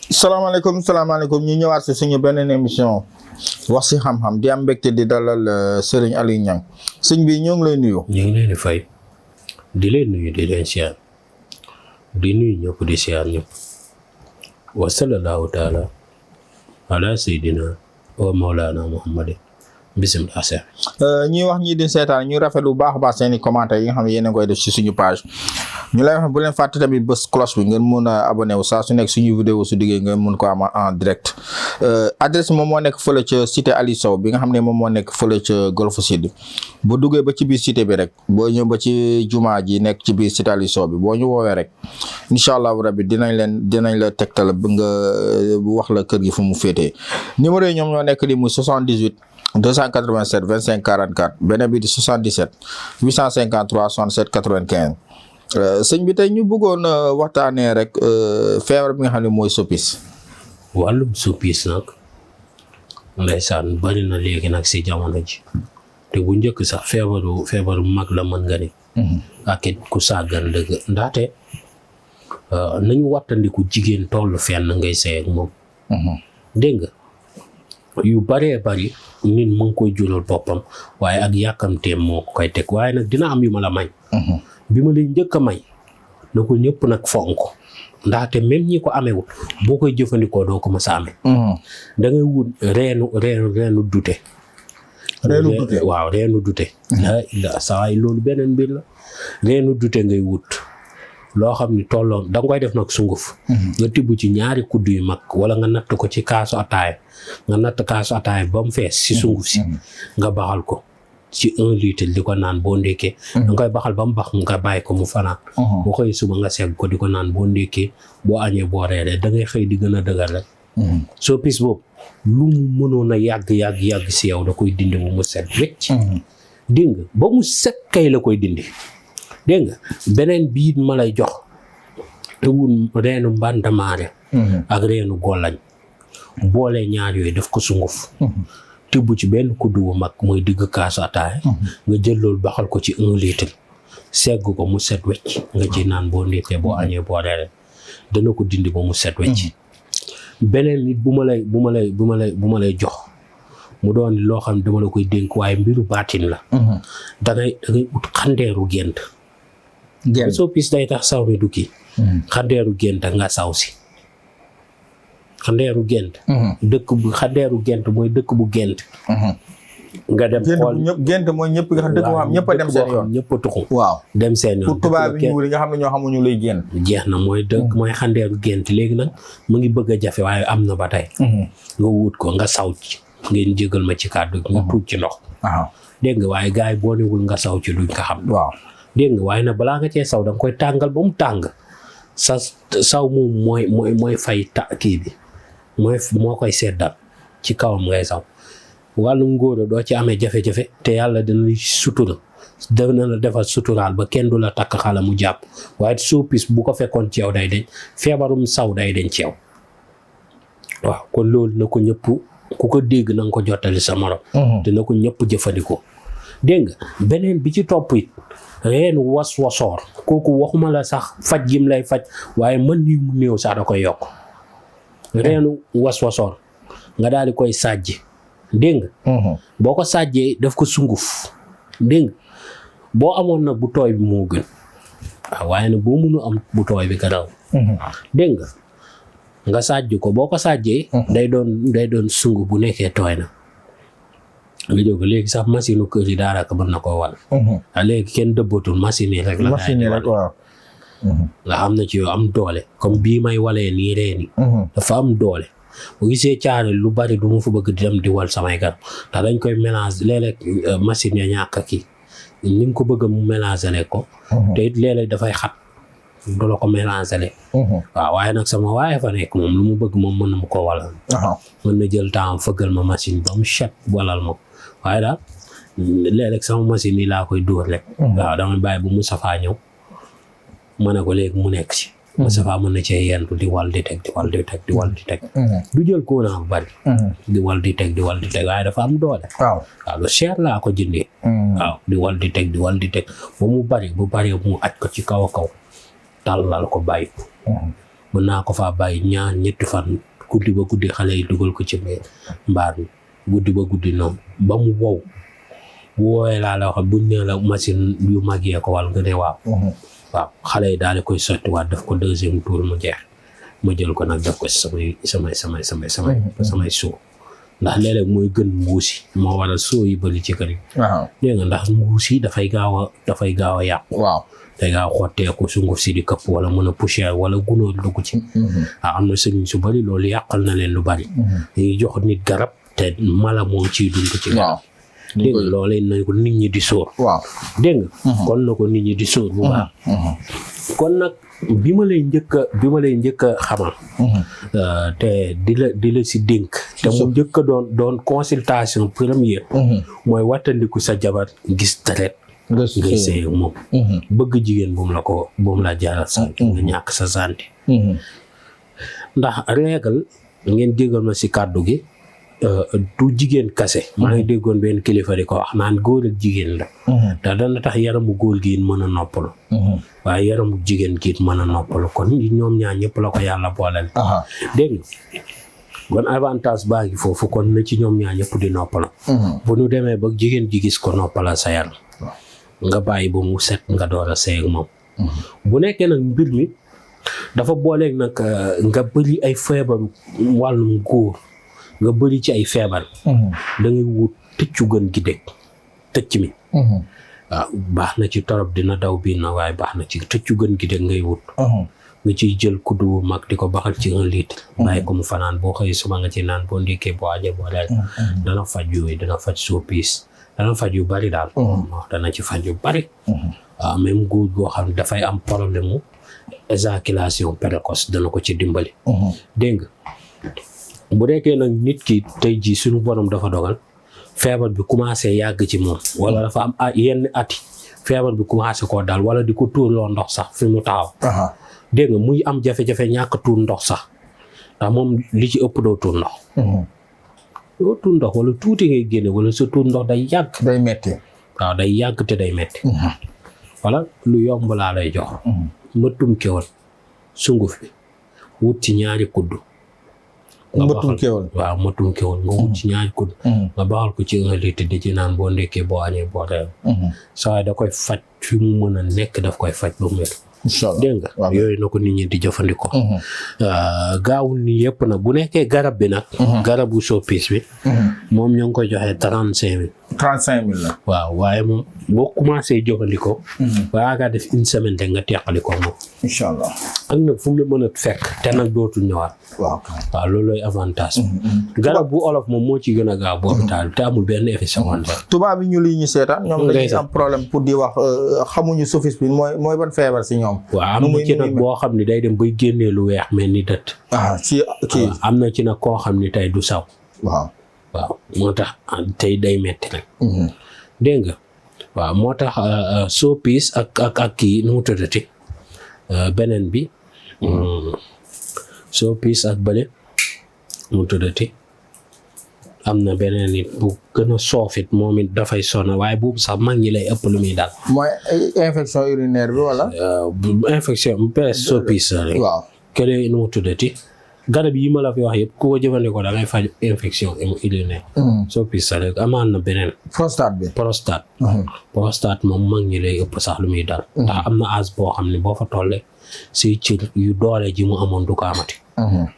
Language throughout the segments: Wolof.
salaamaaleykum ñu ñëwaat si suñu beneen émission wax si xam-xam di am mbégte di dalal Serigne Aliou Niang sëñ bi ñoo ngi lay nuyu. ñu ngi leen di fay di leen nuyu di leen siyaar di nuyu ñëpp di siyaar ñëpp wa sallallahu taala ala sayyidina wa mawlana muhammadin bismillah seex ñuy wax ñii di seetaan ñu rafetlu bu baax a baax seen i commentaires yi nga xam ne yéen a koy def si suñu page ñu lay wax bu leen fàtte tamit bës cloche bi ngeen mun a abonné wu saa su nekk suñu vidéo su diggee ngeen mun ko am en direct adresse moom moo nekk fële ca cité Aliou Sow bi nga xam ne moom moo nekk fële ca Golf Sud bu duggee ba ci biir cité bi rek boo ñëw ba ci jumaa ji nekk ci biir cité Aliou Sow bi boo ñu woowee rek incha allahu rabbi dinañ la tegtal ba nga wax la kër gi fu mu féetee numéro yi ñoom ñoo nekk di muy 78 287 25 44 beneen bi di 77 853 67 95 sëñ bi tey ñu bëggoon waxtaanee rek feebar bi nga xam ne mooy soppis. wàllum soppis nag ndeysaan bari na léegi nag si jamono ji te bu njëkk sax feebaru mag la mën nga ni ak it ku sàggan dëgg ndaxte nañu wattandiku jigéen toll fenn ngay sey ak moom dégg nga yu baree bari nit mu ngi koy jural boppam waaye ak yàkkamteem moo ko koy teg waaye nag dina am yu ma la may bi ma lay njëkk a may na ko ñëpp nag fonk ndaxte même ñi ko amewul boo koy jëfandikoo doo ko mës a amee da ngay wut reenu dute waaw reenu dute la sawaay loolu beneen mbir la reenu dute ngay wut loo xam ni tolloo da nga koy def nag sunguf nga tibb ci ñaari kudd yu mag wala nga natt ko ci kaasu ataaya nga natt kaasu ataaya ba mu fees si sunguf si nga baxal ko ci 1 litre di ko naan boo ndékkee da nga koy baxal ba mu bax nga bàyyi ko mu fanaan boo xëy suba nga segg ko di ko naan boo ndékkee boo añee boo reeree da ngay xëy di gën a dëgër rek soppis boobu lu mu mënoon a yàgg si yow da koy dindi bu mu set wecc dégg nga ba mu set kay la koy dindi dégg nga beneen biit ma lay jox te wun reenu mbàndamaare ak reenu golañ boole ñaar yooyu def ko sunguf tibb ci benn kuddu bu mag mooy digg kaasu ataaya nga jël loolu baxal ko ci 1 litre segg ko mu set wecc nga ci naan boo ndékkee boo añee boo reeree dana ko dindi ba mu set wecc beneen nit bu ma lay jox mu doon loo xam ne dama la koy dénk waaye mbiru baatin la dangay ut xandeeru gént soppis day tax saw mi du kii xandeeru gént nga saw si xandeeru gént xandeeru gént mooy dëkk bu gént nga dem xool gént mooy ñëpp nga xam dëkk boo xam ñëpp a dem seen yoon ñëpp a tuxu waaw dem seen yoon pour tubaab bi ñuul yi nga xam ne ñoo xamuñu lay gént jeex na mooy dëkk mooy xandeeru gént léegi nag mu ngi bëgg a jafe waaye am na ba tey nga wut ko nga saw ci ngeen jégal ma ci kàddu nga tuut ci ndox dégg nga waaye gars yi boo newul nga saw ci duñ ko xam waaw dégg nga waaye nag balaa nga cee saw da nga koy tàngal ba mu tàng sa saw moom mooy fay kii bi moo koy seddal ci kawam ngay saw wàllum ngóora doo ci amee jafe-jafe te yàlla dina sutura dana la defal suturaal ba kenn du la takk xala mu jàpp waaye soppis bu ko fekkoon ci yow day deñ feebarum saw day deñ ci yow waaw kon loolu na ko ñëpp ku ko dégg na nga ko jottali sa morom te na ko ñëpp jëfandikoo dégg nga beneen bi ci topp it reenu wasoor kooku waxuma la sax faj gim lay faj waaye mën ni mu néew sax da koy yokk reenu wasoor nga daal di koy sàjj dégg nga boo ko sàjjee daf ko sunguf dégg nga boo amoon nag bu tooy bi moo gën waaye nag boo mënu am bu tooy bi gannaaw dégg nga sàjj ko boo ko sàjjee day doon sunguf bu nekkee tooy na nga jóg léegi sax machine kër yi daanaka mën na koo wal léegi kenn dëbbatul machine yi rek la waaw nga xam na ci yoo am doole comme bii may walee nii reeni dafa am doole bu gisee caare lu bari du ma fa bëgg di dem di wal samay garab ndax dañ koy mélange léeg-léeg machine ya ñàkk kii ni nga ko bëgg mu mélanger le ko te it léeg-léeg dafay xat du la ko mélanger le waaw waaye nag sama waaye fa nekk moom lu mu bëgg moom mën na mu ko walal mën na jël temps fëggal ma machine ba mu chet walal ma waaye daal léeg-léeg sama machine yi laa koy dóor rek waaw damay bàyyi bu Moustapha ñëw ma ne ko léegi mu nekk ci Moustapha mën na cee yendu di wal di teg du jël courant bu bari di wal di teg waaye dafa am doole waaw lu cher laa ko jëndee waaw di wal di teg ba mu bari bu bari mu aj ko ci kaw a kaw tàllal ko bàyyi mën naa ko faa bàyyi ñaar ñetti fan guddi ba guddi xale yi dugal ko ci mbaar mi guddi ba guddi noonu ba mu wow bu woowee laa la wax buñ nee la machine yu mag yee ko wal nga ne waaw xale yi daal di koy sottiwaat def ko deuxième tour mu jeex ma jël ko nag def ko samay soo ndax léeg-léeg mooy gën mbuusi moo waral soo yi bëri ci kër yi dégg nga ndax mbuusi dafay gaaw a yàqu day gaaw xotteeku sunguf si di këpp wala mën a poussière wala gunóor dugg ci am na sëriñ su bëri loolu yàqal na leen lu bëri dañuy jox nit garab te mala moom ciy dund ci garab dégg nga loolee nañ ko nit ñi di sóor dégg nga kon na ko nit ñi di sóor bu baax kon nag bi ma lay njëkk a xamal te di la si dénk te mu njëkk a doon consultation première mooy wattandiku sa jabar gis deret nga sëy moom bëgg jigéen bu mu la jaaral santé nga ñàkk sa santé ndax régal ngeen déggal ma si kàddu gi du jigéen kase maa ngi déggoon benn kilifa di ko wax naan góor ak jigéen la te dana tax yaramu góor gi mën a noppalu waaye yaramu jigéen gi mën a noppalu kon ñoom ñaar ñëpp la ko yàlla booleel dégg nga kon avantage baa ngi foofu kon na ci ñoom ñaar ñëpp di noppalu bu ñu demee ba jigéen ji gis ko noppala sa yaram nga bàyyi ba mu set nga door a sëy ak moom bu nekkee nag mbir mi dafa booleeg nag nga bëri ay feebar wàllum góor nga bëri ci ay feebar da ngay wut tëccu gën gi dégg tëcc mi waaw baax na ci torop dina daw biir na waaye baax na ci tëccu gën gi dégg ngay wut nga ciy jël kuddu bu mag di ko baxal ci 1 litre bàyyi ko mu fanaan boo xëyee suba nga ci naan boo ndékkee boo aje boo reer dana faj yooyu dana faj soopis dana faj yu bari daal dana ci faj yu bari waaw même góor goo xam ne dafay am problème mu éjaculation précoce dana ko ci dimbali dégg nga bu nekkee nag nit ki tey jii suñu borom dafa dogal feebar bi commencé yàgg ci moom wala dafa am yenn ati feebar bi commencé koo daal wala di ko tuurloo ndox sax fi mu taxaw dégg nga muy am jafe-jafe ñàkk tuur ndox sax ndax moom li ci ëpp doo tuur ndox doo tuur ndox wala tuuti ngay génne wala sa tuur ndox day yàgg day metti waaw day yàgg te day metti wala lu yomb laa lay jox mëttum kewal sunguf bi wut ci ñaari kuddu mëttum kewal waaw mëttum kewal nga wut ci ñaari kuddu nga baxal ko ci 1 litre di ci naan boo ndekkee boo añee boo reer saa da koy faj fi mu mën a nekk daf koy faj ba mu wér dégg nga yooyu na ko nit ñi di jëfandikoo gaawul ni yëpp nag bu nekkee garab bi nag garabu soppis bi moom ñoo ngi koy joxee 35,000 la waaw waaye moom boo commencé jëfandikoo balaa ngaa def 1 semaine te nga teqalikoo moom inshallah ak nag fu mu la mën a fekk te nag dootul ñëwaat waaw loolooy avantage garab bu olof moom moo ci gën a gaaw bu hôpital te amul benn effet secondaire tubaab yi ñu lii ñu seetaan ñoom dañuy am problème pour di wax xamuñu soppis bi mooy ban feebar si ñoom waaw am na ci nag boo xam ne day dem bay génnee lu weex mel ni dët ci kii am na ci nag koo xam ne tey du saw waaw moo tax tey day metti nag dégg nga waaw moo tax soppis ak kii nu mu tuddati beneen bi soppis ak bële mu tuddati am na beneen nit bu gën a soofit moom it dafay sona waaye boobu sax mag ñi lay ëpp lu muy daal mooy infection urinaire bi wala infection presque soppis rek waaw kële nu mu tuddati garab yi ma la fi wax yëpp ku ko jëfandikoo da ngay faj infection urinaire soppis rek amaan na beneen prostate moom mag ñi lay ëpp sax lu muy daal ndax am na âge boo xam ne boo fa tollee si cër yu doole ji mu amoon du ko amati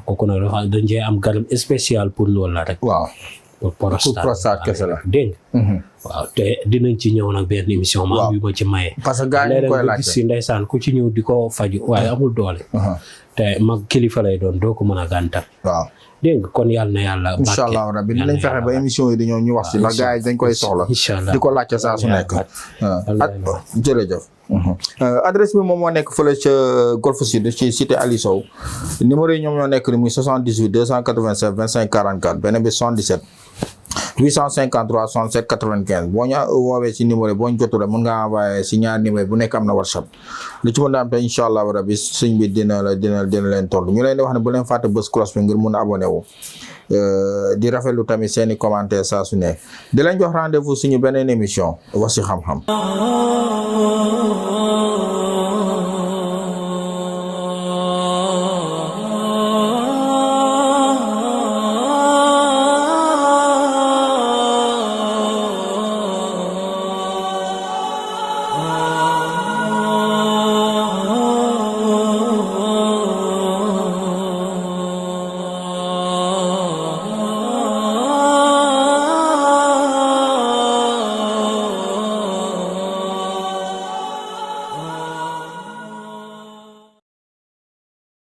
kooku nag dafa dañ cee am garab spécial pour loolu la rek waaw pour prostate kese la dégg waaw te dinañ ci ñëw nag benn émission ma am yu ma ci maye parce que gars yi koy laajte gis si ndeysaan ku ci ñëw di ko faju waaye amul doole te mag kilifa lay doon doo ko mën a gàntal waaw dégg nga kon yàlla na yàlla inshallah rabbi dinañ fexe ba émission yi di ñëw ñu wax si la gars yi dañ koy soxla di ko laajte saa su nekk jërëjëf adresse bi moom moo nekk fële ca Golf Sud ci cité Ali Sow numéro yi ñoom ñoo nekk ni muy 78 287 25 44 beneen bi 77 853 67 95 boo ñu woowee ci numéro boo ñu jotul rek mën nga envoyé si ñaar numéro bu nekk am na WhatsApp li ci mën a am te incha allah rabbi sëñ bi dina leen toll ñu leen di wax ne bu leen fàtte bës cloche bi ngir mun a abonné wu di rafetlu tamit seeni commentaire saa su ne di leen jox rendez-vous suñu beneen émission wax ci xam-xam